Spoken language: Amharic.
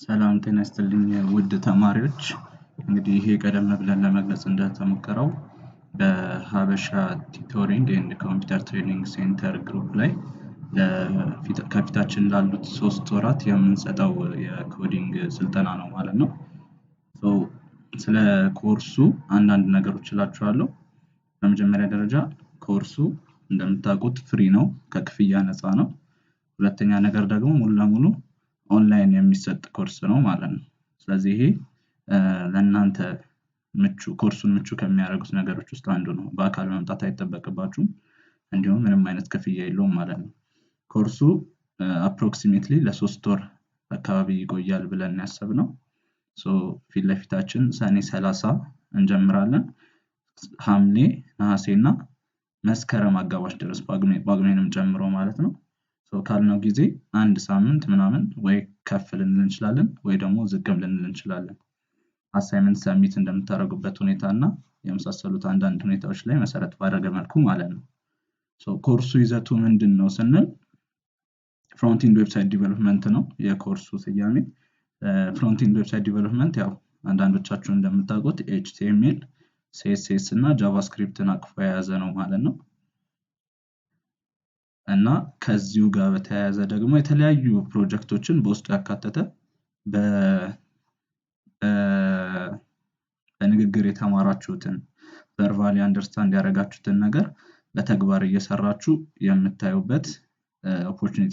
ሰላም ጤና ይስጥልኝ ውድ ተማሪዎች። እንግዲህ ይሄ ቀደም ብለን ለመግለጽ እንደተሞከረው በሀበሻ Tutoring and Computer Training Center group ላይ ከፊታችን ላሉት 3 ወራት የምንሰጠው የ coding ስልጠና ነው ማለት ነው። ስለ ኮርሱ አንዳንድ ነገሮች እላችኋለሁ። በመጀመሪያ ደረጃ ኮርሱ እንደምታውቁት free ነው፣ ከክፍያ ነፃ ነው። ሁለተኛ ነገር ደግሞ ሙሉ ለሙሉ ኦንላይን የሚሰጥ ኮርስ ነው ማለት ነው። ስለዚህ ይሄ ለእናንተ ምቹ፣ ኮርሱን ምቹ ከሚያደርጉት ነገሮች ውስጥ አንዱ ነው። በአካል መምጣት አይጠበቅባችሁም። እንዲሁም ምንም አይነት ክፍያ የለውም ማለት ነው። ኮርሱ approximately ለ3 ወር አካባቢ ይቆያል ብለን ያሰብነው። ፊት ለፊታችን ሰኔ 30 እንጀምራለን። ሐምሌ፣ ነሐሴ እና መስከረም አጋማሽ ድረስ፣ ጳጉሜንም ጨምሮ ማለት ነው። ካልነው ጊዜ አንድ ሳምንት ምናምን ወይ ከፍ ልንል እንችላለን ወይ ደግሞ ዝቅም ልንል እንችላለን። Assignment submit እንደምታደርጉበት ሁኔታ እና የመሳሰሉት አንዳንድ ሁኔታዎች ላይ መሰረት ባደረገ መልኩ ማለት ነው። ኮርሱ ይዘቱ ምንድን ነው ስንል front-end website development ነው የኮርሱ ስያሜ። Front-end website development ያው አንዳንዶቻችሁ እንደምታውቁት HTML፣ CSS እና JavaScript ን አቅፎ የያዘ ነው ማለት ነው። እና ከዚሁ ጋር በተያያዘ ደግሞ የተለያዩ ፕሮጀክቶችን በውስጡ ያካተተ፣ በንግግር የተማራችሁትን፣ verbally understand ያደረጋችሁትን ነገር በተግባር እየሰራችሁ የምታዩበት opportunity